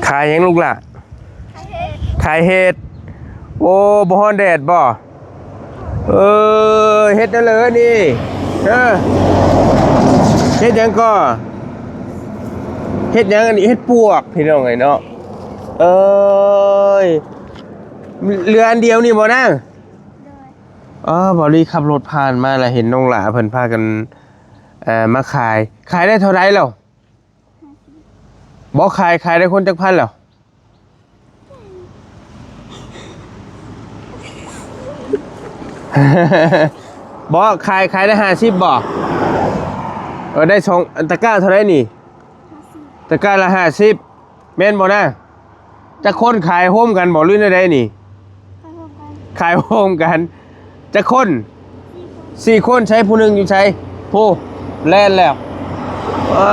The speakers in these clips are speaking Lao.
ຂາຍຫຍັງລູກຫຼ້າ? ຂາຍເຫັດ. ໂອ້ ບໍ່ຮ້ອນແດດບໍ່? ເອີ ເຮັດແນວໃດນີ້? ເອີ ເຮັດຫຍັງກໍ? ເຮັດຫຍັງອັນນີ້? ເຫັດປວກ ພີ່ນ້ອງເອີຍເນາະ. ເອີຍ ເຫຼືອອັນດຽວນີ້ບໍ່ນາງ? ໂດຍ. ອໍ ບ່າວລີຂັບລົດຜ່ານມາແລ້ວເຫັນນ້ອງຫຼ້າເພິ່ນພາກັນ ເອີ ມາຂາຍ. ຂາຍໄດ້ເທົ່າໃດແລ້ວ? ບໍ່ຂາຍ ຂາຍໄດ້ຄົນຈັກພັນແລ້ວ? ບໍ່ຂາຍ ຂາຍໄດ້ຫ້າສິບບໍ່? ເອີ ໄດ້ສອງ ຕະກ້າເທົ່າໃດນີ້? ຕະກ້າລະຫ້າສິບ ແມ່ນບໍ່ນາ? ຈັກຄົນຂາຍໂຮມກັນບໍ່ ຫຼືແນວໃດນີ້? ຂາຍໂຮມກັນ ຂາຍໂຮມກັນ. ຈັກຄົນ? ສີ່ຄົນ. ໃສຜູ້ໜຶ່ງຢູ່ໃສ? ໂພ ແລ່ນແລ້ວ. ໂອ້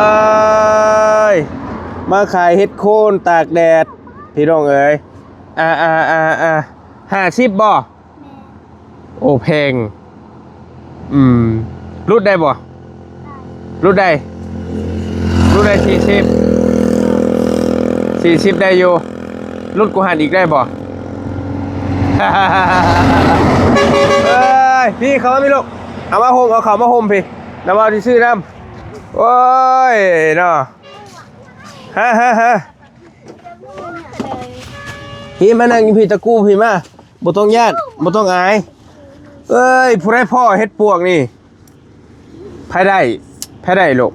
ຍ ມາຂາຍເຫັດໂຄນຕາກແດດ ພີ່ນ້ອງເອີຍ. ອ່າ ອ່າ ອ່າ ອ່າ ຫ້າສິບບໍ່? ແມ່ນ. ໂອ້ ແພງ. ອືມ ຫຼຸດໄດ້ບໍ່? ໄດ້. ຫຼຸດໄດ້ ຫຼຸດໄດ້ສີ່ສິບ ສີ່ສິບໄດ້ຢູ່. ຫຼຸດກວ່າຫັ້ນອີກໄດ້ບໍ່? ເອີຍ ພີ່ ເຂົ້າມາພີ່ລູກ ເອົາມາຫົ່ມ ເອົາເຂົ້າມາຫົ່ມພີ່ ນ້າບ່າວຊິຊື້ນຳ. ໂອ້ຍເນາະ ຮະ ຮະ ຮະ ພີ່ ມານັ່ງຢູ່ພີ່ ຕະກູ່ພີ່ ມາ. ບໍ່ຕ້ອງຢ້ານ ບໍ່ຕ້ອງອາຍ. ເອີຍ ຜູ້ໃດພໍ້ເຫັດປວກນີ້? ໃຜໄດ້? ໃຜໄດ້ລູກ?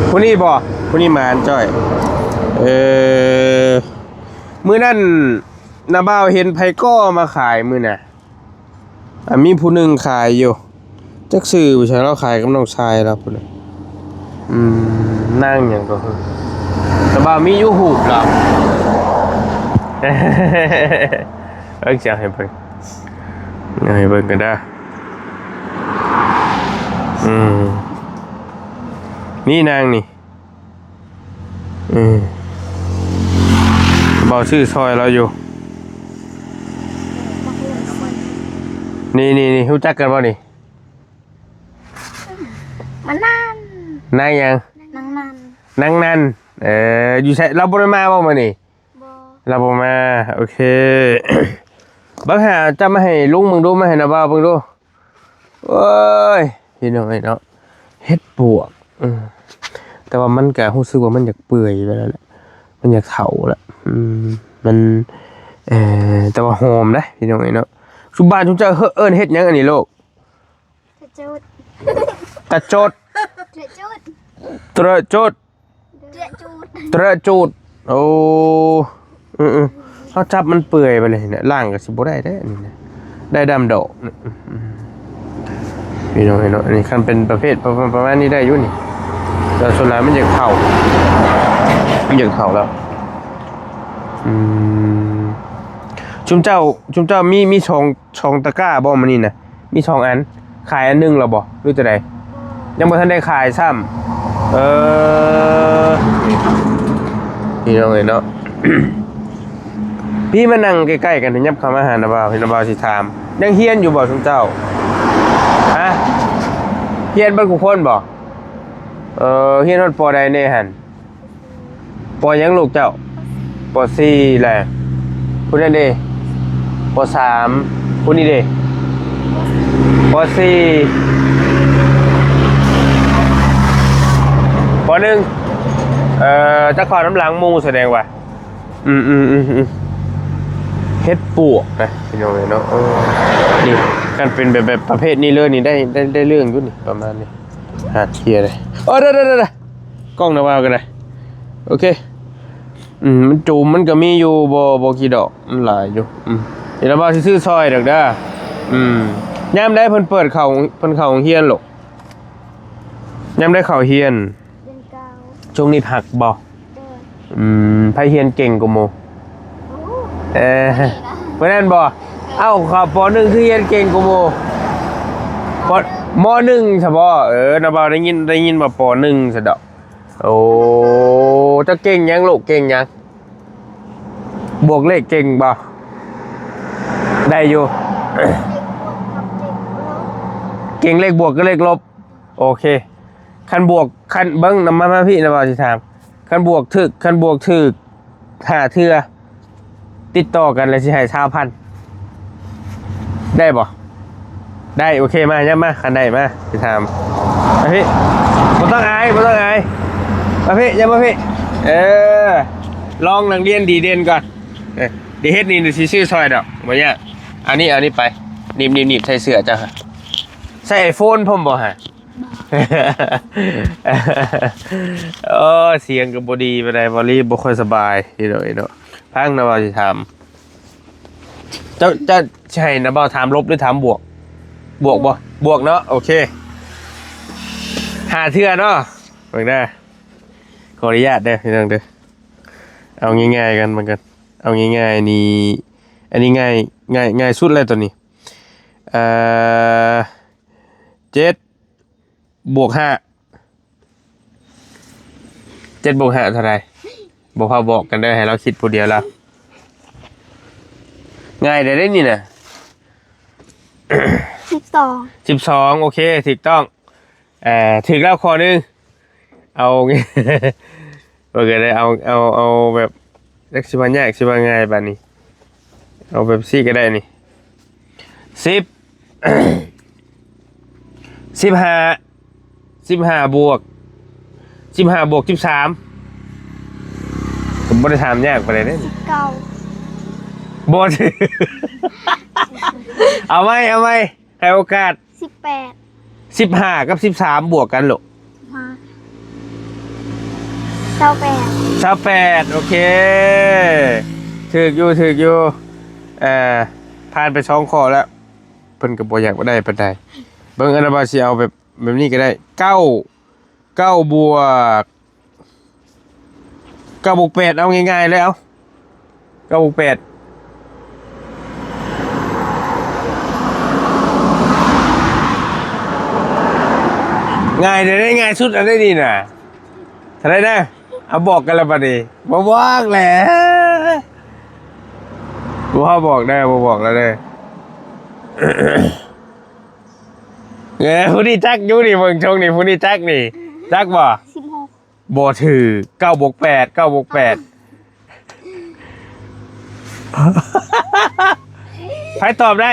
ຜູ້ນີ້ບໍ່? ຜູ້ນີ້ໝານຈ້ອຍ. ເອີ ມື້ນັ້ນນ້າບ່າວເຫັນໃຜກໍມາຂາຍມື້ນະ? ອ່າ ມີຜູ້ໜຶ່ງຂາຍຢູ່ ຈັກຊື່ໄປໃສ ລາວຂາຍກັບນ້ອງຊາຍລາວພຸ້ນນະ. ອືມ ນາງຫຍັງກໍຄື ແຕ່ວ່າມີຢູ່ຮູບລາວ. ເອີ ຈະໃຫ້ເບິ່ງ ໃຫ້ເບິ່ງກັນເດີ. ອືມ ນີ້ນາງນີ້. ອືມ ບ່າວຊື້ຊ່ອຍລາວຢູ່. ນີ້ໆໆ ຮູ້ຈັກກັນບໍ່ນີ້? ມານານ. ນາງຫຍັງ? ນາງນັນ. ນາງນັນ. ເອີ ຢູ່ໃສ? ລາວບໍ່ໄດ້ມາບໍ່ມື້ນີ້? ບໍ່. ລາວບໍ່ມາ. ໂອເຄ ເບິ່ງຫາ ຈັບມາໃຫ້ລຸງເບິ່ງດູ ມາໃຫ້ນ້າບ່າວເບິ່ງດູ. ໂອ້ຍ ພີ່ນ້ອງເອີຍເນາະ ເຫັດປວກ. ອືມ ແຕ່ວ່າມັນກະຮູ້ສຶກວ່າມັນຢາກເປື່ອຍໄປແລ້ວແຫຼະ ມັນຢາກເຖົ້າແລ້ວ. ອືມ ມັນ ເອີ ແຕ່ວ່າຫອມເດ້ ພີ່ນ້ອງເອີຍເນາະ. ຊຸມບ້ານຊຸມເຈົ້າເອີ້ນເຫັດຫຍັງອັນນີ້ລູກ? ກະໂຈດ ກະໂຈດ ກະໂຈດ ກະໂຈດ. ເຕຣະຈູດ ເຕຣະຈູດ. ໂອ້ ອືມໆ ເຮົາຈັບມັນເປື່ອຍໄປເລີຍນະ ລ້າງກໍຊິບໍ່ໄດ້ເດ້ນີ້ນະ ໄດ້ດຳດອກ. ອືມ ພີ່ນ້ອງເອີຍເນາະ ອັນນີ້ຄັນເປັນປະເພດປະ ປະ ປະມານນີ້ໄດ້ຢູ່ນີ້ ແຕ່ສ່ວນຫຼາຍມັນຢາກເຖົ້າ ມັນຢາກເຖົ້າແລ້ວ. ອືມ ຊຸມເຈົ້າ ຊຸມເຈົ້າມີ ມີສອງ ສອງຕະກ້າບໍ່ມື້ນີ້ນະ? ມີສອງອັນ ຂາຍອັນໜຶ່ງແລ້ວບໍ່ ຫຼືຈັ່ງໃດ? ຍັງບໍ່ທັນໄດ້ຂາຍຊ້ຳ. ເອີ ພີ່ນ້ອງເອີຍເນາະ ພີ່ມານັ່ງໃກ້ໆກັນ ຫຍັບເຂົ້າມາຫານ້າບ່າວ ນ້າບ່າວຊິຖາມ. ຍັງຮຽນຢູ່ບໍ່ຊຸມເຈົ້າ? ຮະ ຮຽນເບິດທຸກຄົນບໍ່? ເອີ ຮຽນຮອດ ປໍ ໃດແດ່ຫັ້ນ? ປໍ ຫຍັງລູກເຈົ້າ? ປໍ ສີ່ແຫຼະ. ຜູ້ນັ້ນເດ? ປໍ ສາມ. ຜູ້ນີ້ເດ? ປໍ ສີ່. ປໍ ໜຶ່ງ. ເອີ ຈັກເຂົ້ານຳຫຼັງໝູ່ ສະແດງວ່າ ອືມໆໆໆ ເຫັດປວກນະ ພີ່ນ້ອງເອີຍເນາະ. ເອີ ນີ້ ຄັນເປັນແບບ ແບບປະເພດນີ້ເລີຍນີ້ ໄດ້ ໄດ້ ໄດ້ເລື່ອງຢູ່ນີ້ ປະມານນີ້. ຫາເທຍເລີຍ. ໂອ້ ໄດ້ໆໆໆ ກ້ອງນະວ່າກໍໄດ້. ໂອເຄ. ອືມ ມັນຈູມມັນກໍມີຢູ່ ບໍ່ ບໍ່ກີ່ດອກ ມັນຫຼາຍຢູ່. ອືມ ດຽວລະວ່າຊິຊື້ຊ່ອຍດອກເດີ. ອືມ ຍາມໃດເພິ່ນເປີດເຂົ້າ ເພິ່ນເຂົ້າໂຮງຮຽນໂລດ? ຍາມໃດເຂົ້າຮຽນ? ເດືອນເກົ້າ. ຊ່ວງນີ້ພັກບໍ່? ໂດຍ. ອືມ ໃຜຮຽນເກັ່ງກວ່າໝູ່? ໂອ້ ເອີ ເພິ່ນນັ້ນບໍ່? ເອົ້າ ເຂົ້າ ປໍ ໜຶ່ງ ຄືຮຽນເກັ່ງກວ່າໝູ່? ປໍ ມໍ ໜຶ່ງ ຊະບໍ່? ເອີ ນ້າບ່າວໄດ້ຍິນ ໄດ້ຍິນວ່າ ປໍ ໜຶ່ງ ຊະດອກ. ໂອ້ ເຈົ້າເກັ່ງຫຍັງລູກ? ເກັ່ງຫຍັງ? ບວກເລກເກັ່ງບໍ່? ໄດ້ຢູ່. ເກັ່ງເລກບວກກັບເລກລົບ. ໂອເຄ ຄັນບວກ ຄັນເບິ່ງນຳ ມາ ມາພີ້ນະ ບ່າວຊິຖາມ ຄັນບວກຖືກ ຄັນບວກຖືກຫ້າເທື່ອ ຕິດຕໍ່ກັນ ແລ້ວຊິໃຫ້ຊາວພັນ ໄດ້ບໍ່? ໄດ້ ໂອເຄ ມາ ຍັບມາ ຄັນໄດ້ ມາ ຊິຖາມ ມາພີ່ ບໍ່ຕ້ອງອາຍ ບໍ່ຕ້ອງອາຍ ມາພີ່ ຍັບມາພີ່ ເອີ ລອງນັກຮຽນດີເດັ່ນກ່ອນ ເອີ ດີເຮັດນີ້ ຊິຊື້ຊ່ອຍດອກ ບໍ່ຍາກ ເອົານີ້ ເອົານີ້ໄປ ໜີບ ໜີບ ໜີບໃສ່ເສື້ອເຈົ້າ ໃສ່ໄອໂຟນພ້ອມບໍ່ຫະ? ໂອ້ ສຽງກໍບໍ່ດີປານໃດ ເວົ້າລີບໍ່ຄ່ອຍສະບາຍ ພີ່ນ້ອງເອີຍເນາະ ຟັງນະ ເວົ້າຊິຖາມ ເຈົ້າ ເຈົ້າຊິໃຫ້ນະເບົາຖາມລົບ ຫຼື ຖາມບວກ? ບວກບໍ່? ບວກເນາະ ໂອເຄ ຫ້າເທື່ອເນາະ ເບິ່ງເດີ ຂໍອະນຸຍາດເດີ ພີ່ນ້ອງເດີ ເອົາງ່າຍໆກັນ ເບິ່ງກັນ ເອົາງ່າຍໆນີ້ ອັນນີ້ງ່າຍ ງ່າຍ ງ່າຍສຸດແລ້ວໂຕນີ້ ເອີ ເຈັດ ບວກຫ້າ ເຈັດບວກຫ້າເທົ່າໃດ? ບໍ່ພາບອກກັນເດີ ໃຫ້ລາວຄິດຜູ້ດຽວລາວ ງ່າຍແທ້ເດ້ນີ້ນະ ສິບສອງ ສິບສອງ ໂອເຄ ຖືກຕ້ອງ ເອີ ຖືກແລ້ວຂໍ້ໜຶ່ງ ເອົາ ເອົາ ເອົາ ເອົາແບບ ຈັກຊິວ່າຍາກ ຊິວ່າງ່າຍບາດນີ້ ເອົາແບບຊີ້ກໍໄດ້ນີ້ ສິບ ສິບຫ້າ ສິບຫ້າບວກ ສິບຫ້າບວກສິບສາມ ກໍບໍ່ໄດ້ຖາມຍາກປານໃດເດ້ ສິບເກົ້າ ບໍ່ຖືກ ເອົາໃໝ່ ເອົາໃໝ່ ໃຫ້ໂອກາດ ສິບແປດ ສິບຫ້າກັບສິບສາມບວກກັນໂລດ ສິບຫ້າ ຊາວແປດ ຊາວແປດ ໂອເຄ ຖືກຢູ່ ຖືກຢູ່ ເອີ ຜ່ານໄປສອງຂໍ້ແລ້ວ ເພິ່ນກໍບໍ່ຢາກໄດ້ປານໃດ ເບິ່ງ ອັນນະວ່າຊິເອົາແບບ ແບບນີ້ກໍໄດ້ ເກົ້າ ເກົ້າບວກ ເກົ້າບວກແປດ ເອົາງ່າຍໆເລີຍ ເອົາ ເກົ້າບວກແປດ ງ່າຍເດ້ ງ່າຍສຸດອັນນີ້ນະ ເທົ່າໃດນະ? ເອົາ ບອກກັນແລ້ວບັດນີ້ ບໍ່ບອກແຫຼະ ບໍ່ເອົາ ບອກເດີ ບໍ່ບອກແລ້ວເດີ ເອີ ຜູ້ນີ້ຈັກຢູ່ນີ້ ເບິ່ງຊົງນີ້ ຜູ້ນີ້ຈັກນີ້ ຈັກບໍ່? ສິບຫົກ ບໍ່ຖືກ ເກົ້າບວກແປດ ເກົ້າບວກແປດ ໃຜຕອບໄດ້?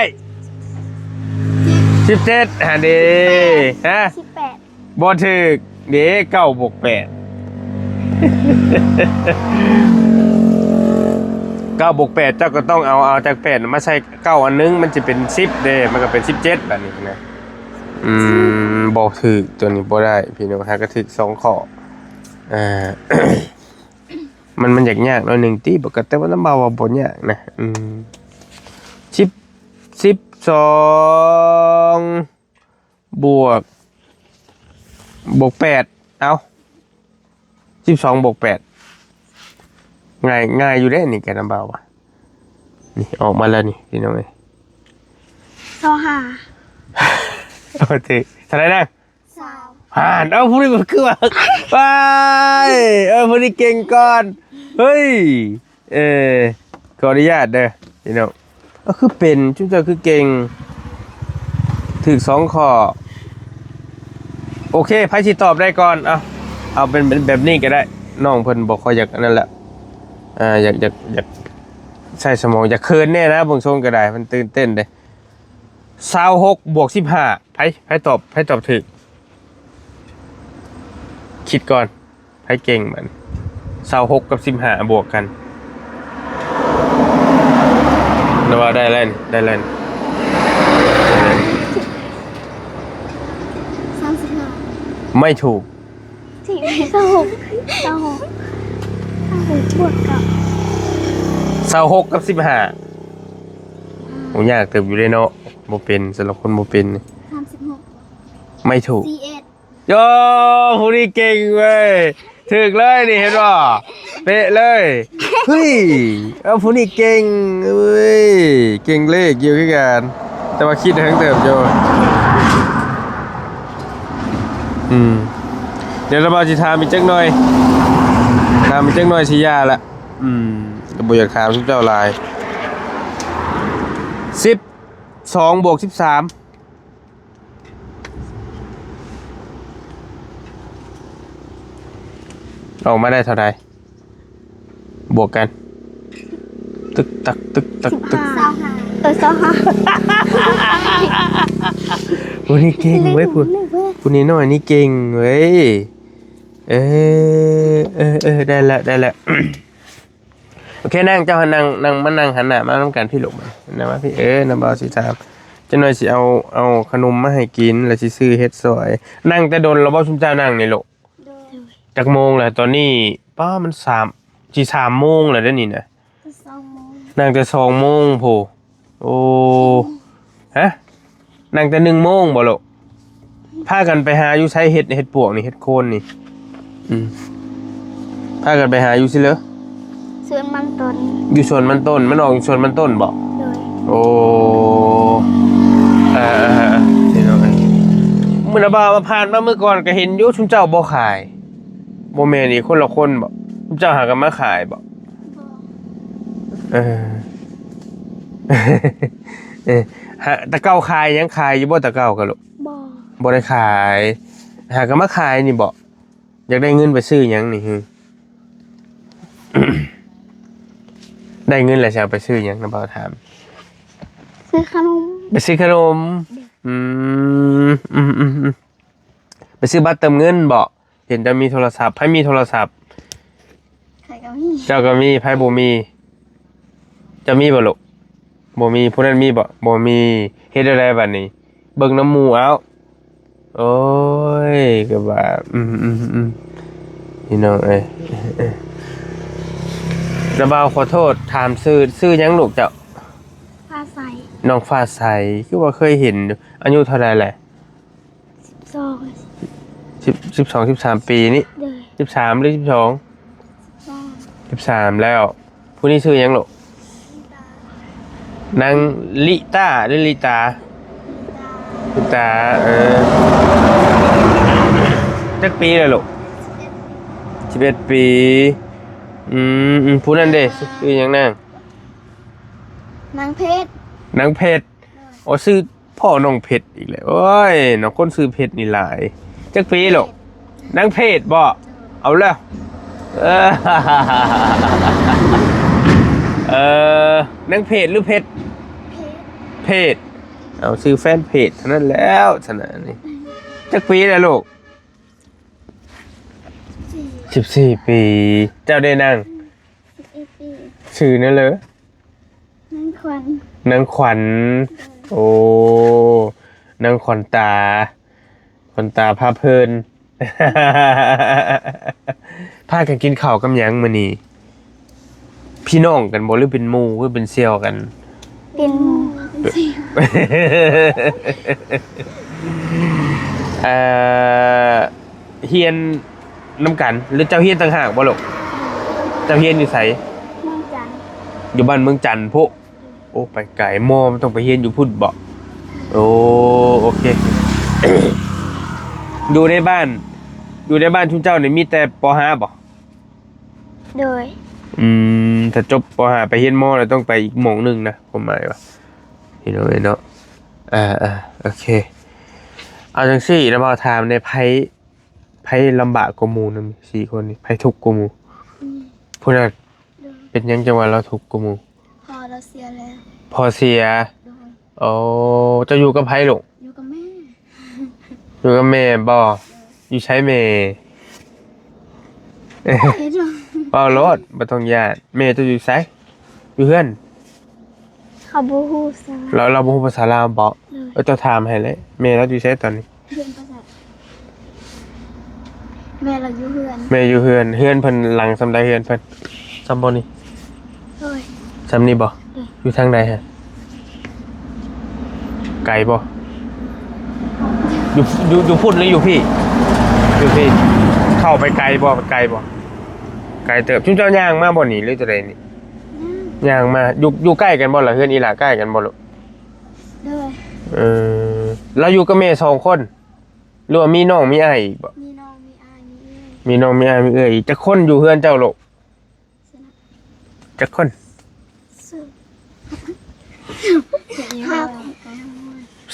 ສິບເຈັດ ຫັ້ນເດ້ ຮະ? ສິບແປດ ບໍ່ຖືກເດ້ ເກົ້າບວກແປດ ເກົ້າບວກແປດ ເຈົ້າກໍຕ້ອງເອົາ ເອົາຈາກແປດມາໃສ່ເກົ້າອັນໜຶ່ງ ມັນຈະເປັນສິບເດ້ ມັນກໍເປັນສິບເຈັດບາດນີ້ນະ ອືມ ບໍ່ຖືກ ຕົວນີ້ບໍ່ໄດ້ ພີ່ນ້ອງ ຫາກໍຖືກສອງຂໍ້ ອ່າ ມັນ ມັນຍາກໆໜ້ອຍໜຶ່ງຕິ ບໍ່ ກໍແຕ່ວ່ານຳເວົ້າວ່າບໍ່ຍາກນະ ອືມ ສິບ ສິບສອງບວກ ບວກແປດ ເອົ້າ ສິບສອງບວກແປດ ງ່າຍ ງ່າຍຢູ່ເດ້ນີ້ ແກນຳເບົາວ່າ ນີ້ອອກມາແລ້ວນີ້ ພີ່ນ້ອງເອີຍ ຊາວຫ້າ ໂອເຄ ເທົ່າໃດນະ? ຊາວ ຫານ ເອົ້າ ຜູ້ນີ້ມັນຄືວ່າ ວ້າຍ ເອີ ຜູ້ນີ້ເກັ່ງກ່ອນ ເຮີ້ຍ ເອີ ຂໍອະນຸຍາດເດີພີ່ນ້ອງ ເອີ ຄືເປັນ ຈຸມເຈົ້າຄືເກັ່ງ ຖືກສອງຂໍ້ ໂອເຄ ໃຜຊິຕອບໄດ້ກ່ອນ ເອົາ ເອົາເປັນ ເປັນແບບນີ້ກໍໄດ້ ນ້ອງເພິ່ນບໍ່ຄ່ອຍຢາກອັນນັ້ນແຫຼະ ອ່າ ຢາກ ຢາກ ຢາກໃຊ້ສະໝອງ ຢາກເຂີນແດ່ນະ ເບິ່ງຊົງກໍໄດ້ ມັນຕື່ນເຕັ້ນເດ້ ຊາວຫົກບວກສິບຫ້າ ໃຜ ໃຜຕອບ ໃຜຕອບຖືກ ຄິດກ່ອນ ໃຜເກັ່ງບັດນີ້ ຊາວຫົກກັບສິບຫ້າບວກກັນ ນະວ່າໄດ້ແລ້ວນີ້ ໄດ້ແລ້ວນີ້ ສາມສິບຫ້າ ໄມ່ຖືກ ຖືກ ຊາວຫົກ ຊາວຫົກ ຊາວຫົກບວກກັບ ຊາວຫົກກັບສິບຫ້າ ໂອ້ ຍາກເຕີບຢູ່ເດ້ເນາະ ບໍ່ເປັນ ສຳລັບຄົນບໍ່ເປັນນີ້ ສາມສິບຫົກ ໄມ່ຖືກ ສີ່ສິບເອັດ ໂອ້ ຜູ້ນີ້ເກັ່ງເວີຍ ຖືກເລີຍນີ້ ເຫັນບໍ່ ເປະເລີຍ ເຮີ້ຍ ເອົາ ຜູ້ນີ້ເກັ່ງເວີຍ ເກັ່ງເລກຢູ່ຄືກັນ ແຕ່ວ່າຄິດເຖິງເຕີບຢູ່ ອືມ ດຽວລະບ່າວຊິຖາມອີກຈັກໜ່ອຍ ຖາມອີກຈັກໜ່ອຍຊິຢ່າລະ ອືມ ກໍບໍ່ຢາກຖາມຊຸມເຈົ້າຫຼາຍ ສິບສອງບວກສິບສາມ ອອກມາໄດ້ເທົ່າໃດ? ບວກກັນ ຕຶກຕັກ ຕຶກຕັກ ຕຶກ ຊາວຫ້າ ເອີ ຊາວຫ້າ ຜູ້ນີ້ເກັ່ງເວີຍ ຜູ້ ຜູ້ນ້ອຍໆນີ້ເກັ່ງເວີຍ. ເອີ ເອີ ເອີ ໄດ້ແລ້ວ ໄດ້ແລ້ວ. ໂອເຄ ນັ່ງ ເຈົ້າຫັ້ນນັ່ງ ນັ່ງ ມານັ່ງຫັນໜ້າມານຳກັນພີ້ລູກ ມາ ມາພີ້. ເອີ ນຳບ່າວຊິຖາມ ຈັກໜ່ອຍຊິເອົາ ເອົາຂະໜົມມາໃຫ້ກິນ ແລ້ວຊິຊື້ເຫັດຊອຍ. ນັ່ງແຕ່ດົນແລ້ວບໍ່ ຊຸມເຈົ້ານັ່ງນີ້ລູກ? ໂດຍ. ຈັກໂມງແລ້ວຕອນນີ້? ປ້າ ມັນສາມ ຊິສາມໂມງແລ້ວເດ້ນີ້ນະ. ສອງໂມງ. ນັ່ງແຕ່ສອງໂມງພຸ້ນ. ໂອ້ ຮະ? ນັ່ງແຕ່ໜຶ່ງໂມງບໍ່ລູກ? ພາກັນໄປຫາຢູ່ໃສ ເຫັດ ເຫັດປວກນີ້ ເຫັດໂຄນນີ້? ອືມ ພາກັນໄປຫາຢູ່ໃສເລີ? ສວນມັນຕົ້ນ. ຢູ່ສວນມັນຕົ້ນ ມັນອອກຢູ່ສວນມັນຕົ້ນບໍ່? ໂດຍ. ໂອ້ ເອີ ເອີ ເອີ ພີ່ນ້ອງເອີຍ ມື້ນະບ່າວວ່າຜ່ານມາມື້ກ່ອນກໍເຫັນຢູ່ ຊຸມເຈົ້າບໍ່ຂາຍ. ບໍ່ແມ່ນອີກ ຄົນລະຄົນບໍ່? ເຈົ້າຫາກໍມາຂາຍບໍ່? ບໍ່. ເອີ ເອີ ຫາ ແຕ່ເກົ່າຂາຍ ຍັງຂາຍຢູ່ບໍ່ແຕ່ເກົ່າກະລູກ? ບໍ່. ບໍ່ໄດ້ຂາຍ ຫາກໍມາຂາຍນີ້ບໍ່? ຢາກໄດ້ເງິນໄປຊື້ຫຍັງນີ້? ໄດ້ເງິນແລ້ວຊິເອົາໄປຊື້ຫຍັງ ນຳບ່າວຖາມ? ຊື້ຂະໜົມ. ໄປຊື້ຂະໜົມ. ອືມ ອືມ ອືມ ອືມ ໄປຊື້ບັດເຕີມເງິນບໍ່? ເຫັນເຈົ້າມີໂທລະສັບ ໃຜມີໂທລະສັບ? ຂ້ອຍກໍມີ. ເຈົ້າກໍມີ ໃຜບໍ່ມີ? ເຈົ້າມີບໍ່ລູກ? ບໍ່ມີ. ຜູ້ນັ້ນມີບໍ່? ບໍ່ມີ. ເຮັດແນວໃດບັດນີ້? ເບິ່ງນຳໝູ່ເອົາ. ໂອ້ຍ ກໍວ່າ ອືມ ອືມ ອືມ ພີ່ນ້ອງເອີຍ ນະບ່າວຂໍໂທດ ຖາມຊື່ ຊື່ຫຍັງລູກເຈົ້າ? ຟ້າໃສ. ນ້ອງຟ້າໃສ ຄືວ່າເຄີຍເຫັນຢູ່. ອາຍຸເທົ່າໃດແຫຼະ? ສິບສອງ. ສິບ ສິບສອງ ສິບສາມປີນີ້? ໂດຍ. ສິບສາມຫຼື ສິບສອງ? ສິບສາມ. ສິບສາມແລ້ວ. ຜູ້ນີ້ຊື່ຫຍັງລູກ? ນາງລິຕາ ຫຼື ລິຕາ? ລິຕາ. ເອີ ຈັກປີແລ້ວລູກ? ສິບເອັດ. ສິບເອັດປີ. ອືມ ອືມ ຜູ້ນັ້ນເດ ຊື່ຫຍັງນາງ? ນາງເພັດ. ນາງເພັດ. ໂອ້ ຊື່ພໍ່ນ້ອງເພັດອີກແລ້ວ. ໂອ້ຍ ນ້ອງຄົນຊື່ເພັດນີ້ຫຼາຍ. ຈັກປີລູກ? ນາງເພັດບໍ? ເອົາແລ້ວ ເອີ ເອີ ນາງເພັດຫຼືເພັດ? ເພັດ. ເອົາ ຊື່ແຟນເພັດເທົ່ານັ້ນແລ້ວຊັ້ນນະນີ້. ຈັກປີແລ້ວລູກ? ສິບສີ່. ສິບສີ່ປີ. ເຈົ້າເດນາງ? ສິບເອັດປີ. ຊື່ແນວເລີ? ນາງຂວັນ. ນາງຂວັນ. ໂອ້ ນາງຂວັນຕາ ຂວັນຕາພາເພີນ. ພາກັນກິນເຂົ້າກັບຫຍັງມື້ນີ້? ພີ່ນ້ອງກັນບໍ່ ຫຼືເປັນໝູ່ ຫຼືເປັນສ່ຽວກັນ? ເປັນໝູ່. ເອີ ຮຽນນຳກັນ ຫຼືເຈົ້າຮຽນຕ່າງຫາກບໍ່ລູກ? ເຈົ້າຮຽນຢູ່ໃສ? ເມືອງຈັນ. ຢູ່ບ້ານເມືອງຈັນພຸ້ນ. ໂອ້ ໄປໄກ. ມໍ ມັນຕ້ອງໄປຮຽນຢູ່ພຸ້ນບໍ? ໂອ້ ໂອເຄ. ຢູ່ໃນບ້ານ ຢູ່ໃນບ້ານຊຸມເຈົ້ານີ້ມີແຕ່ ປໍຫ້າ ບໍ? ໂດຍ. ອືມ ຖ້າຈົບ ປໍຫ້າ ໄປຮຽນ ມໍ ແລ້ວຕ້ອງໄປອີກໝ່ອງໜຶ່ງນະ ຄວາມໝາຍວ່າ ເຫັນເນາະ ເນາະ. ເອີ ເອີ ໂອເຄ. ເອົາຈັ່ງຊີ້ ລະບ່າວຖາມແດ່ ໃຜ ໃຜລຳບາກກວ່າໝູ່ນຳສີ່ຄົນນີ້? ໃຜທຸກກວ່າໝູ່? ອືມ ຜູ້ນັ້ນ. ໂດຍ. ເປັນຫຍັງຈັ່ງວ່າລາວທຸກກວ່າໝູ່? ພໍ່ລາວເສຍແລ້ວ. ພໍ່ເສຍ. ໂດຍ. ໂອ້ ເຈົ້າຢູ່ກັບໃຜລູກ? ຢູ່ກັບແມ່. ຢູ່ກັບແມ່ບໍ? ໂດຍ. ຢູ່ໃສແມ່? ເວົ້າໂລດ ບໍ່ຕ້ອງຢ້ານ. ແມ່ເຈົ້າຢູ່ໃສ? ຢູ່ເຮືອນ. ເຂົາບໍ່ຮູ້ພາສາລາວ. ລາວ ລາວບໍ່ຮູ້ພາສາລາວບໍ? ໂດຍ. ເອີ ເຈົ້າຖາມໃຫ້ແຫຼະ ແມ່ລາວຢູ່ໃສຕອນນີ້? ເຮືອນປາສາດ. ແມ່ລາວຢູ່ເຮືອນ. ແມ່ຢູ່ເຮືອນ. ເຮືອນເພິ່ນຫຼັງສ່ຳໃດ? ເຮືອນເພິ່ນສ່ຳບໍ່ນີ້? ໂດຍ. ສ່ຳນີ້ບໍ? ໂດຍ. ຢູ່ທາງໃດຮະ? ໄກບໍ່? ຢູ່ ຢູ່ ຢູ່ພຸ້ນຫຼືຢູ່ພີ້? ຢູ່ພີ້. ເຂົ້າໄປໄກບໍ່? ໄກບໍ່? ໄກເຕີບ. ຊຸມເຈົ້າຍ່າງມາບໍ່ນີ້ ຫຼືຈັ່ງໃດນີ້? ຍ່າງ. ຍ່າງມາ. ຢູ່ ຢູ່ໃກ້ກັນບໍ່ລະ? ເຮືອນອີ່ຫຼ້າໃກ້ກັນບໍ່ລູກ? ໂດຍ. ເອີ ລາວຢູ່ກັບແມ່ສອງຄົນ ຫຼືວ່າມີນ້ອງມີອ້າຍອີກບໍ? ມີນ້ອງມີອ້າຍມີເອື້ອຍ. ມີນ້ອງມີອ້າຍມີເອື້ອຍອີກ. ຈັກຄົນຢູ່ເຮືອນເຈົ້າລູກ? ຈັກຄົນ?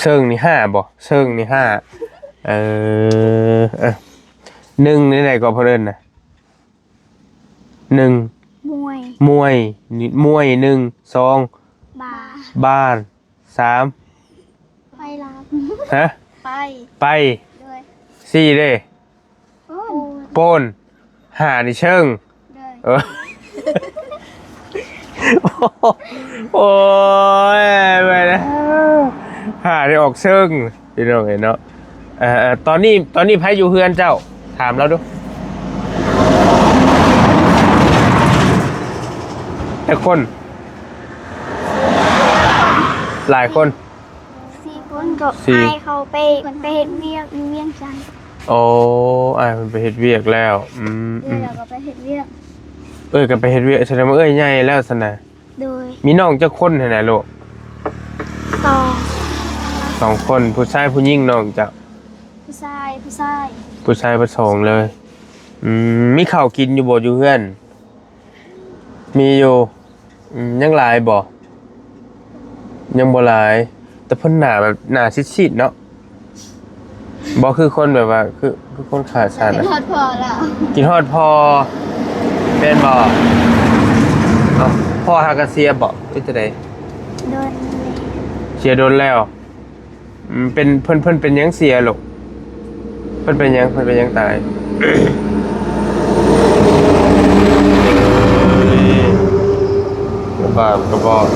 ເຊິ່ງນີ້ຫ້າບໍ? ເຊິ່ງນີ້ຫ້າ. ເອີ ເອີ ໜຶ່ງນີ້ໃດກໍເພິ່ນເອີ້ນນະ? ໜຶ່ງ ມວຍ ມວຍ ນີ້ ມວຍ ໜຶ່ງ ສອງ ບາ ບານ ສາມ ໄປລາວ ຮະ ໄປ ໄປ ໂດຍ ສີ່ເດ້ ໂປນ ໂປນ ຫ້ານີ້ເຊີງ ໂດຍ ເອີ ໂອ້ຍ ໄປແລ້ວ ຫ້ານີ້ອອກເຊີງ ພີ່ນ້ອງເອີຍເນາະ. ເອີ ເອີ ຕອນນີ້ ຕອນນີ້ໃຜຢູ່ເຮືອນເຈົ້າ? ຖາມລາວດູ. ຈັກຄົນ? ຫຼາຍຄົນ? ສີ່ຄົນ ກໍ ສີ່ ອ້າຍເຂົາໄປ ໄປເຮັດວຽກຢູ່ວຽງຈັນ. ໂອ້ ອ້າຍເພິ່ນໄປເຮັດວຽກແລ້ວ. ອືມ ເອື້ອຍ ອືມ ເຮົາກໍໄປເຮັດວຽກ. ເອື້ອຍກໍໄປເຮັດວຽກ ສະແດງວ່າເອື້ອຍໃຫຍ່ແລ້ວຊັ້ນນະ. ໂດຍ ມີນ້ອງຈັກຄົນຫັ້ນນະລູກ? ສອງ ສອງຄົນ ຜູ້ຊາຍຜູ້ຍິງນ້ອງເຈົ້າ? ຜູ້ຊາຍ ຜູ້ຊາຍ ຜູ້ຊາຍເບິດສອງເລີຍ. ອືມ ມີເຂົ້າກິນຢູ່ບໍ່ຢູ່ເຮືອນ? ມີຢູ່. ອືມ ຍັງຫຼາຍບໍ່? ຍັງບໍ່ຫຼາຍ ແຕ່ເພິ່ນໜ້າແບບໜ້າຊີດໆເນາະ. ບໍ່ຄືຄົນແບບວ່າ ຄື ຄືຄົນຂາດສານ ກິນຮອດພໍ່ແລ້ວ ກິນຮອດພໍ່ ແມ່ນບໍ່? ເອົ້າ ພໍ່ຫາກະເສຍບໍ່ ຫຼືຈັ່ງໃດ? ໂດນ ເສຍດົນແລ້ວ. ອືມ ເປັນ ເພິ່ນ ເພິ່ນເປັນຫຍັງເສຍລູກ? ເພິ່ນເປັນຫຍັງ ເພິ່ນເປັນຫຍັງຕາຍ? ບາບກໍບອກ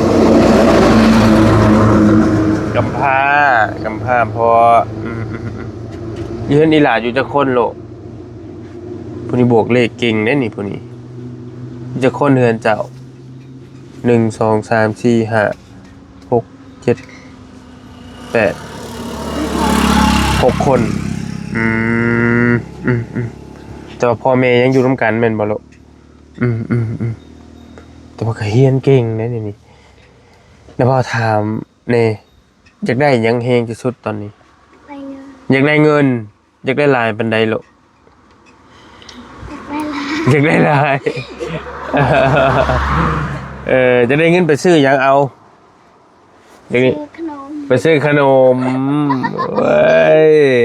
ກຳພ້າ ກຳພ້າພໍ່. ອືມ ອືມ ອືມ ເຮືອນອີ່ຫຼ້າຢູ່ຈັກຄົນລູກ? ຜູ້ນີ້ບວກເລກເກັ່ງເດ້ນີ້ ຜູ້ນີ້. ຈັກຄົນເຮືອນເຈົ້າ? ໜຶ່ງ ສອງ ສາມ ສີ່ ຫ້າ ຫົກ ເຈັດ ແປດ ຫົກຄົນ. ອືມ ອືມ ອືມ ແຕ່ວ່າພໍ່ແມ່ຍັງຢູ່ນຳກັນແມ່ນບໍ່ລູກ? ອືມ ອືມ ອືມ ແຕ່ວ່າກໍຮຽນເກັ່ງເດ້ນີ້. ແລ້ວເວົ້າຖາມແດ່ ຢາກໄດ້ຫຍັງແຮງທີ່ສຸດຕອນນີ້? ຢາກໄດ້ເງິນ ຢາກໄດ້ເງິນ. ຢາກໄດ້ຫຼາຍປານໃດລູກ? ຢາກໄດ້ຫຼາຍ ຢາກໄດ້ຫຼາຍ. ເອີ ຢາກໄດ້ເງິນໄປຊື້ຫຍັງເອົາ? ຢາກໄດ້ ຊື້ຂະໜົມ ໄປຊື້ຂະໜົມ. ເອີຍ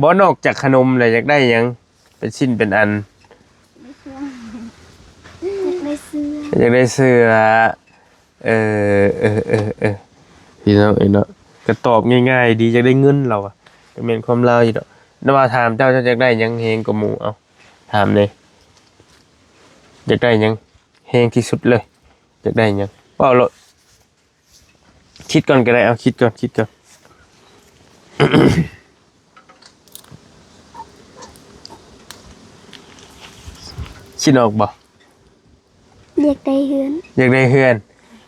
ບໍ່ ນອກຈາກຂະໜົມແລ້ວຢາກໄດ້ຫຍັງ ເປັນຊິ້ນເປັນອັນ? ຢາກໄດ້ເສື້ອ ຢາກໄດ້ເສື້ອ. ເອີ ເອີ ເອີ ເອີ ພີ່ນ້ອງເອີຍເນາະ ກໍຕອບງ່າຍໆດີ ຢາກໄດ້ເງິນລາວວ່າ ກໍແມ່ນຄວາມລາວຢູ່ດອກ. ແຕ່ວ່າຖາມເຈົ້າ ເຈົ້າຢາກໄດ້ຫຍັງແຮງກວ່າໝູ່? ເອົາ ຖາມແດ່ ຢາກໄດ້ຫຍັງແຮງທີ່ສຸດເລີຍ? ຢາກໄດ້ຫຍັງ? ເວົ້າໂລດ ຄິດກ່ອນກໍໄດ້ ເອົາ ຄິດກ່ອນ ຄິດກ່ອນ. ຄິດອອກບໍ່? ຢາກໄດ້ເຮືອນ ຢາກໄດ້ເຮືອນ.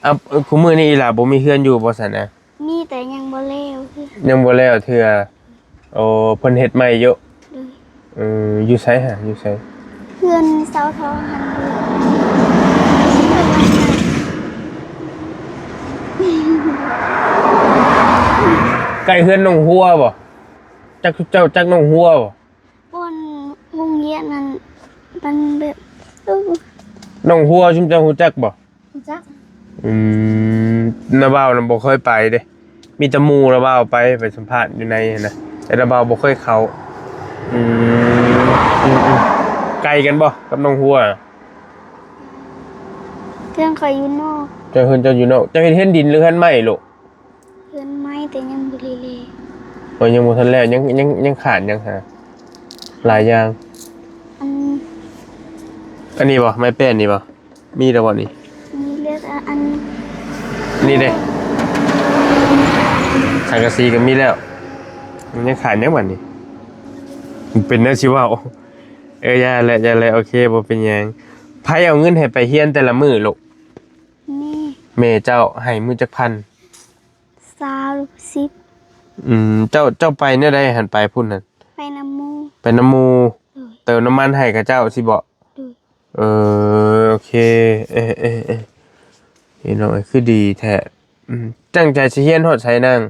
ເອົາ ເອີ ຄູ່ມື້ນີ້ອີ່ຫຼ້າບໍ່ມີເຮືອນຢູ່ບໍ່ຊັ້ນນະ? ມີ ແຕ່ຍັງບໍ່ແລ້ວເທື່ອ ຍັງບໍ່ແລ້ວເທື່ອ. ໂອ້ ເພິ່ນເຮັດໃໝ່ຢູ່. ໂດຍ. ເອີ ຢູ່ໃສຫະ? ຢູ່ໃສ? ເຮືອນຊາວທອງຫັ້ນ. ໃກ້ເຮືອນໜອງຫົວບໍ່? ຈັກ ເຈົ້າຈັກໜອງຫົວບໍ່? ບ່ອນໂຮງຮຽນນັ້ນ ມັນແບບ ໜອງຫົວ ຊຸມເຈົ້າຮູ້ຈັກບໍ່? ຮູ້ຈັກ. ອືມ ນ້າບ່າວນະບໍ່ເຄີຍໄປເດ້ ມີແຕ່ໝູ່ນ້າບ່າວໄປ ໄປສຳພາດຢູ່ໃນຫັ້ນນະ ແຕ່ນ້າບ່າວບໍ່ເຄີຍເຂົ້າ. ອືມ ອືມ ອືມ ໄກກັນບໍ່ກັບໜອງຫົວ? ເຮືອນຂ້ອຍຢູ່ນອກ. ເຈົ້າ ເຮືອນເຈົ້າຢູ່ນອກ. ເຈົ້າເຮັດເຮືອນດິນ ຫຼື ເຮືອນໄມ້ລູກ? ເຮືອນໄມ້ ແຕ່ຍັງບໍ່ໄດ້ແລ້ວ. ໂອ້ຍ ຍັງບໍ່ທັນແລ້ວ ຍັງ ຍັງ ຍັງຂາດຫຍັງຫາ? ຫຼາຍຢ່າງ. ອັນ ອັນນີ້ບໍ່? ໄມ້ແປ້ນນີ້ບໍ່? ມີແລ້ວບໍ່ນີ້? ມີແລ້ວ ອັນ ອັນນີ້ເດ້ ສັງກະສີກໍມີແລ້ວ. ມັນຍັງຂາດຫຍັງບັດນີ້? ມັນເປັນແນວຊິເວົ້າ. ເອີ ຢ່າແຫຼະ ຢ່າແຫຼະ. ໂອເຄ ບໍ່ເປັນຫຍັງ. ໃຜເອົາເງິນໃຫ້ໄປຮຽນແຕ່ລະມື້ລູກ? ແມ່. ແມ່ເຈົ້າໃຫ້ມື້ຈັກພັນ? ຊາວ ຫຼື ສິບ. ອືມ ເຈົ້າ ເຈົ້າໄປແນວໃດຫັ້ນ ໄປພຸ້ນຫັ້ນ? ໄປນຳໝູ່. ໄປນຳໝູ່. ໂດຍ. ເຕີມນ້ຳມັນໃຫ້ເຂົາເຈົ້າຊີ້ບໍ? ໂດຍ. ເອີ ໂອເຄ. ເອີ ເອີ ເອີ ພີ່ນ້ອງເອີຍ ຄືດີແທ້. ອືມ ຕັ້ງໃຈຊິຮຽນຮອດໃສນາງ?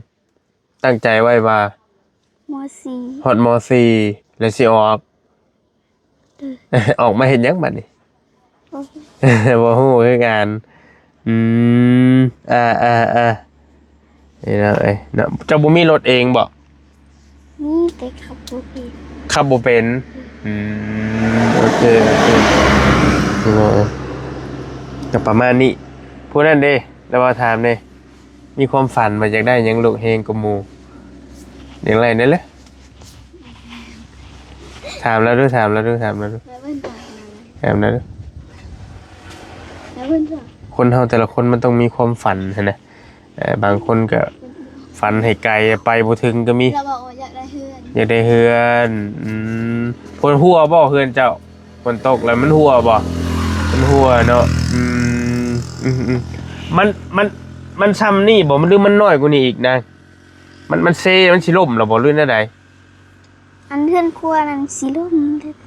ຕັ້ງໃຈໄວ້ວ່າ ມໍສີ່ ຮອດ ມໍສີ່ ແລ້ວຊິອອກ. ເອີ ອອກມາເຮັດຫຍັງບັດນີ້? ບໍ່ຮູ້ ບໍ່ຮູ້ຄືກັນ. ອືມ ອ່າ ອ່າ ອ່າ ນີ້ເນາະ ເອີຍເນາະ ເຈົ້າບໍ່ມີລົດເອງບໍ? ມີ ແຕ່ຂັບບໍ່ເປັນ. ຂັບບໍ່ເປັນ. ອືມ ໂອເຄ ໂອເຄ. ເອີ ກໍປະມານນີ້. ຜູ້ນັ້ນເດ້ ລາວວ່າຖາມເດ້ ມີຄວາມຝັນວ່າຢາກໄດ້ຫຍັງລູກແຮງກວ່າໝູ່? ຢາກໄດ້ແນວໃດ? ຖາມລາວດູ ຖາມລາວດູ ຖາມລາວດູ ແລ້ວເພິ່ນຕອບຫຍັງ? ຖາມລາວດູ. ແລ້ວເພິ່ນຕອບ ຄົນເຮົາແຕ່ລະຄົນມັນຕ້ອງມີຄວາມຝັນຫັ້ນນະ. ເອີ ບາງຄົນກໍຝັນໃຫ້ໄກ ໄປບໍ່ເຖິງກໍມີ. ລາວບອກວ່າຢາກໄດ້ເຮືອນ ຢາກໄດ້ເຮືອນ. ອືມ ຝົນຮົ່ວບໍ່ເຮືອນເຈົ້າ? ຝົນຕົກແລ້ວມັນຮົ່ວບໍ່? ມັນຮົ່ວເນາະ. ອືມ ອືມໆ ມັນ ມັນ ມັນຊ່ຳນີ້ບໍ່ ມັນ ຫຼືມັນນ້ອຍກວ່ານີ້ອີກນາງ? ມັນ ມັນເຊ ມັນຊິລົ້ມແລ້ວບໍ່ ຫຼືແນວໃດ? ອັນເຮືອນຄົວນັ້ນຊິລົ້ມ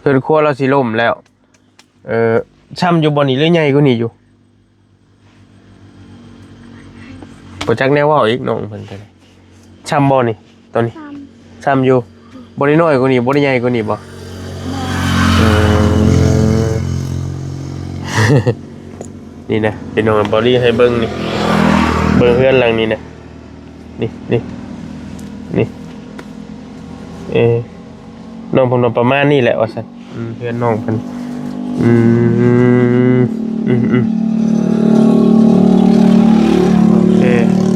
ເຮືອນຄົວລາວຊິລົ້ມແລ້ວ. ເອີ ຊ່ຳຢູ່ບໍ່ນີ້ ຫຼືໃຫຍ່ກວ່ານີ້ຢູ່? ບໍ່ຈັກແນວເວົ້າອີກ ນ້ອງເພິ່ນກໍໄດ້. ຊ່ຳບໍ່ນີ້ ຕອນນີ້? ຊ່ຳ ຊ່ຳຢູ່. ບໍ່ໄດ້ນ້ອຍກວ່ານີ້ ບໍ່ໄດ້ໃຫຍ່ກວ່ານີ້ບໍ່? ບໍ່. ເອີ ນີ້ນະ ພີ່ນ້ອງ ເບົາລີໃຫ້ເບິ່ງນີ້ ເບິ່ງເຮືອນຫຼັງນີ້ນະ ນີ້ ນີ້ ນີ້ ເອີ ນ້ອງເພິ່ນວ່າປະມານນີ້ແຫຼະວ່າຊັ້ນ. ອືມ ເຮືອນນ້ອງເພິ່ນ. ອືມ ອືມໆ ໂອເຄ.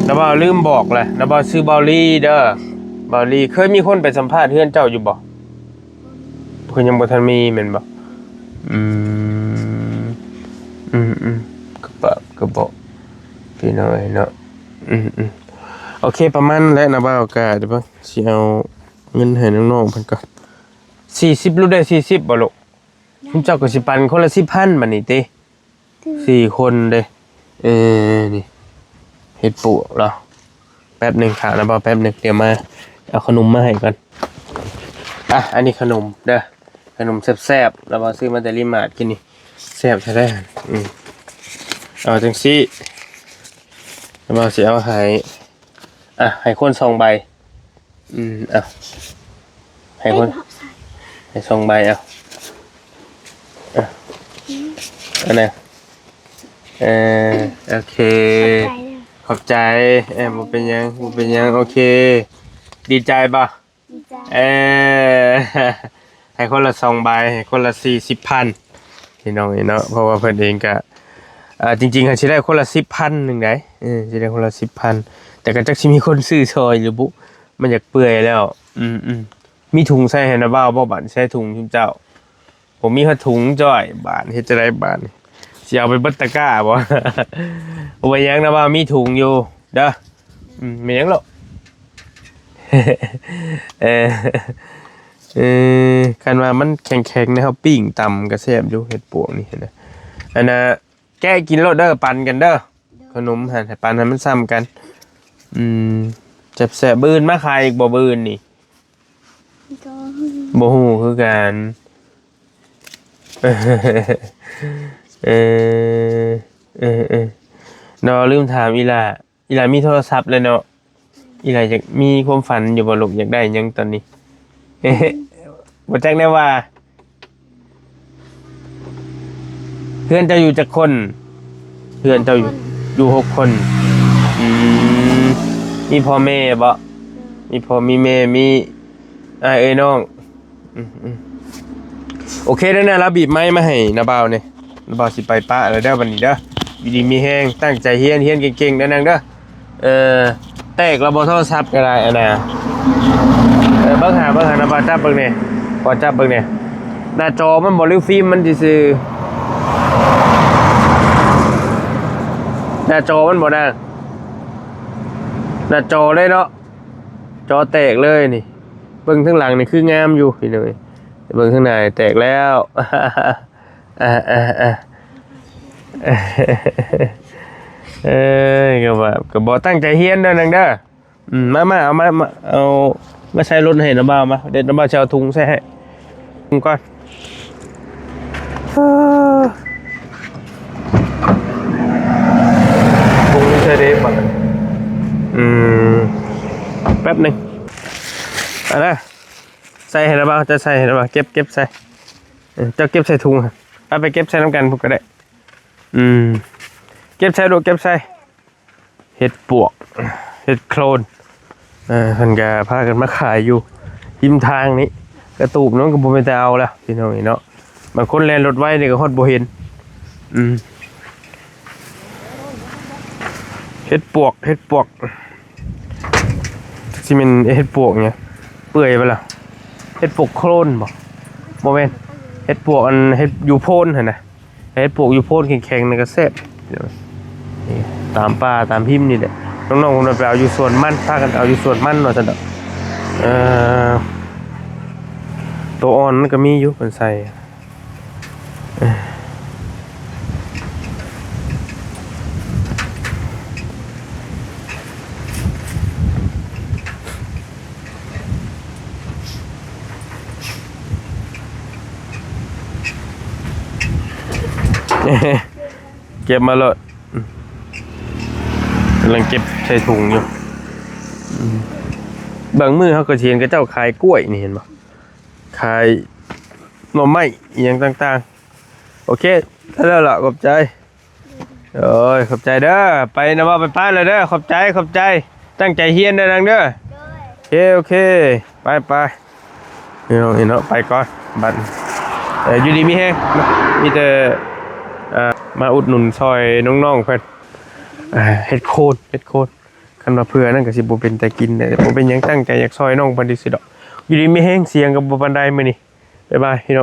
ນ້າບ່າວລືມບອກແຫຼະ ນ້າບ່າວຊື່ເບົາລີເດີ. ເບົາລີ ເຄີຍມີຄົນໄປສຳພາດເຮືອນເຈົ້າຢູ່ບໍ່? ເພິ່ນຍັງບໍ່ທັນມີແມ່ນບໍ່? ອືມ ອືມໆ ກໍປະ ກໍບອກ ພີ່ນ້ອງເອີຍເນາະ. ອືມໆ ໂອເຄ ປະມານນັ້ນແຫຼະ ນ້າບ່າວກະ ດຽວເບິ່ງ ຊິເອົາເງິນໃຫ້ນ້ອງໆເພິ່ນກ່ອນ. ສີ່ສິບ ລູກໄດ້ສີ່ສິບບໍ່ລູກ? ໄດ້. ເຈົ້າກໍຊິປັນຄົນລະສິບພັນບາດນີ້ຕິ? ສີ່ຄົນເດ້. ເອີ ນີ້ ເຮັດປວກເນາະ. ແປັບໜຶ່ງ ຖ້ານະບ່າວແປັບໜຶ່ງ ດຽວມາເອົາຂະໜົມມາໃຫ້ກ່ອນ. ອ່ະ ອັນນີ້ຂະໜົມເດີ ຂະໜົມແຊບໆ ລາວວ່າຊື້ມາແຕ່ຣີມາດກິນນີ້ ແຊບແທ້ໆ. ອືມ ເອົາຈັ່ງຊີ້ ລາວວ່າຊິເອົາໃຫ້ ອ່ະ ໃຫ້ຄົນສອງໃບ. ອືມ ເອົາ ໃຫ້ຄົນ ໃຫ້ສອງໃບ ເອົາ ເອົາ ອັນນັ້ນ ເອີ ໂອເຄ ຂອບໃຈ ເອີ ບໍ່ເປັນຫຍັງ ບໍ່ເປັນຫຍັງ ໂອເຄ ດີໃຈບໍ່? ດີໃຈ. ເອີ ໃຫ້ຄົນລະສອງໃບ ໃຫ້ຄົນລະສີ່ສິບພັນ ພີ່ນ້ອງເອີຍເນາະ. ເພາະວ່າເພິ່ນເອງກະ ເອີ ຈິງໆ ຊິໄດ້ຄົນລະສິບພັນໜຶ່ງໃດ ເອີ ຊິໄດ້ຄົນລະສິບພັນ ແຕ່ກໍຈັກຊິມີຄົນຊື້ຊ່ອຍຫຼືບຸ ມັນຢາກເປື່ອຍແລ້ວ. ອືມໆ ມີຖົງໃສ່ໃຫ້ນະບ່າວບໍ່? ບາດໃສ່ຖົງຊຸມເຈົ້າ ບໍ່ມີຮອດຖົງຈ້ອຍ ບາດເຮັດຈັ່ງໃດບາດ? ຊິເອົາໄປເບິດຕະກ້າບໍ່? ບໍ່ເປັນຫຍັງນະບ່າວ ມີຖົງຢູ່ເດີ. ອືມ ແມ່ນຫຍັງລະ? ເອີ ເອີ ຄັນວ່າມັນແຂງໆ ໃນເຮົາປີ້ງຕຳກໍແຊບຢູ່ ເຫັດປວກນີ້ນະ. ອັນນ່າ ແກະກິນໂລດເດີ ປັນກັນເດີ ຂະໜົມຫັ້ນ ໃຫ້ປັນໃຫ້ມັນຊ່ຳກັນ. ອືມ ແຊບໆ. ມື້ອື່ນມາຂາຍອີກບໍ່? ມື້ອື່ນນີ້ ບໍ່ຮູ້ ບໍ່ຮູ້ຄືກັນ. ເອີ ເອີ ເອີ ເນາະ ລືມຖາມອີ່ຫຼ້າ ອີ່ຫຼ້າມີໂທລະສັບແລ້ວເນາະ. ອີ່ຫຼ້າຢາກມີຄວາມຝັນຢູ່ບໍ່ລູກ? ຢາກໄດ້ຫຍັງຕອນນີ້? ບໍ່ຈັກແນວວ່າ. ເຮືອນເຈົ້າຢູ່ຈັກຄົນ? ເຮືອນເຈົ້າຢູ່ ຢູ່ຫົກຄົນ. ອືມ ມີພໍ່ແມ່ບໍ່? ມີພໍ່ມີແມ່ ມີອ້າຍເອື້ອຍນ້ອງ. ອືມໆ ໂອເຄເດີນາງ ລາວບີບໄມ້ມາໃຫ້ນາບ່າວແດ່. ນາບ່າວຊິໄປປະແລ້ວເດີ ບັດນີ້ເດີ. ຢູ່ດີມີແຮງ ຕັ້ງໃຈຮຽນ ຮຽນເກັ່ງໆເດີນາງເດີ. ເອີ ແຕກແລ້ວບໍ່ໂທລະສັບກໍໄດ້ ອັນນ່າ. ເອີ ເບິ່ງຫາ ເບິ່ງຫາ ນາບ່າວຈັບເບິ່ງແດ່ ຂໍຈັບເບິ່ງແດ່. ໜ້າຈໍມັນບໍ່ ຫຼືຟິມມັນຊື່ໆ? ໜ້າຈໍມັນບໍ່ນາ? ໜ້າຈໍເລີຍເນາະ. ຈໍແຕກເລີຍນີ້. ເບິ່ງທາງຫຼັງນີ້ຄືງາມຢູ່ພີ່ນ້ອງເອີຍ ແຕ່ເບິ່ງທາງໜ້າແຕກແລ້ວ. ອ່າໆໆ ເອີຍ ກໍວ່າ ກໍບໍ່ຕັ້ງໃຈຮຽນເດີນາງເດີ. ອືມ ມາໆ ເອົາມາ ມາ ເອົາມາໃສ່ລົດໃຫ້ນ້າບ່າວມາ. ດຽວນ້າບ່າວຊິເອົາຖົງໃສ່ໃຫ້ ຖົງກ່ອນ. ຖົງໃສ່ເດ້ບັດ. ອືມ ແປັບໜຶ່ງ ອັນນະ ໃສ່ໃຫ້ລະບ່າວ ເຈົ້າໃສ່ໃຫ້ລະບ່າວ ເກັບ ເກັບໃສ່ ເອີ ເຈົ້າເກັບໃສ່ຖົງ ເອົາໄປເກັບໃສ່ນຳກັນພຸ້ນກໍໄດ້. ອືມ ເກັບໃສ່ລູກ ເກັບໃສ່. ເຫັດປວກ ເຫັດໂຄລນ ເອີ ເພິ່ນກໍພາກັນມາຂາຍຢູ່ຮິມທາງນີ້. ກະຕູບນັ້ນກໍບໍ່ແມ່ນແຕ່ເອົາແລ້ວພີ່ນ້ອງເອີຍເນາະ. ບາງຄົນແລ່ນລົດໄວນີ້ກໍຮອດບໍ່ເຫັນ. ອືມ ເຫັດປວກ ເຫັດປວກ ຈັກຊິແມ່ນເຫັດປວກຫຍັງ ເປື່ອຍບໍ່ລະ? ເຫັດປວກໂຄລນບໍ່? ບໍ່ແມ່ນ ເຫັດປວກອັນເຫັດຢູ່ໂພນຫັ້ນນະ ເຫັດປວກຢູ່ໂພນແຂງໆ ນັ້ນກໍແຊບ. ນີ້ ຕາມປ່າຕາມຫິມນີ້ແຫຼະ ນ້ອງໆ ເພິ່ນວ່າໄປເອົາຢູ່ສວນມັນ ພາກັນໄປເອົາຢູ່ສວນມັນວ່າຊັ້ນດອກ. ເອີ ໂຕອ່ອນມັນກໍມີຢູ່ ເພິ່ນໃສ່ ເກັບມາໂລດ ກຳລັງເກັບໃສ່ຖົງຢູ່. ບາງມື້ເຮົາກໍຊິເຫັນເຂົາເຈົ້າຂາຍກ້ວຍນີ້ ເຫັນບໍ່? ຂາຍໜໍ່ໄມ້ອີ່ຫຍັງຕ່າງໆ. ໂອເຄ ໄດ້ແລ້ວລະ ຂອບໃຈ. ໂອ້ຍ ຂອບໃຈເດີ ໄປນະ ເວົ້າໄປປ້າແລ້ວເດີ ຂອບໃຈ ຂອບໃຈ ຕັ້ງໃຈຮຽນເດີນາງເດີ. ໂອເຄ ໂອເຄ ໄປໆ ພີ່ນ້ອງເນາະ ໄປກ່ອນບັດ ເອີ ຢູ່ດີມີແຮງ ມີແຕ່ ເອີ ມາອຸດໜູນຊ່ອຍນ້ອງໆ ເພິ່ນ ເອີ ເຫັດໂຄນ ເຫັດໂຄນ. ຄັນວ່າເຜື່ອນັ້ນກໍຊິບໍ່ເປັນຕາກິນແຫຼະ ບໍ່ເປັນຫຍັງ ຕັ້ງໃຈຢາກຊ່ອຍນ້ອງເພິ່ນຊື່ໆດອກ. ຢູ່ດີມີແຮງ ສຽງກໍບໍ່ປານໃດມື້ນີ້. ບາຍບາຍ ພີ່ນ້ອງ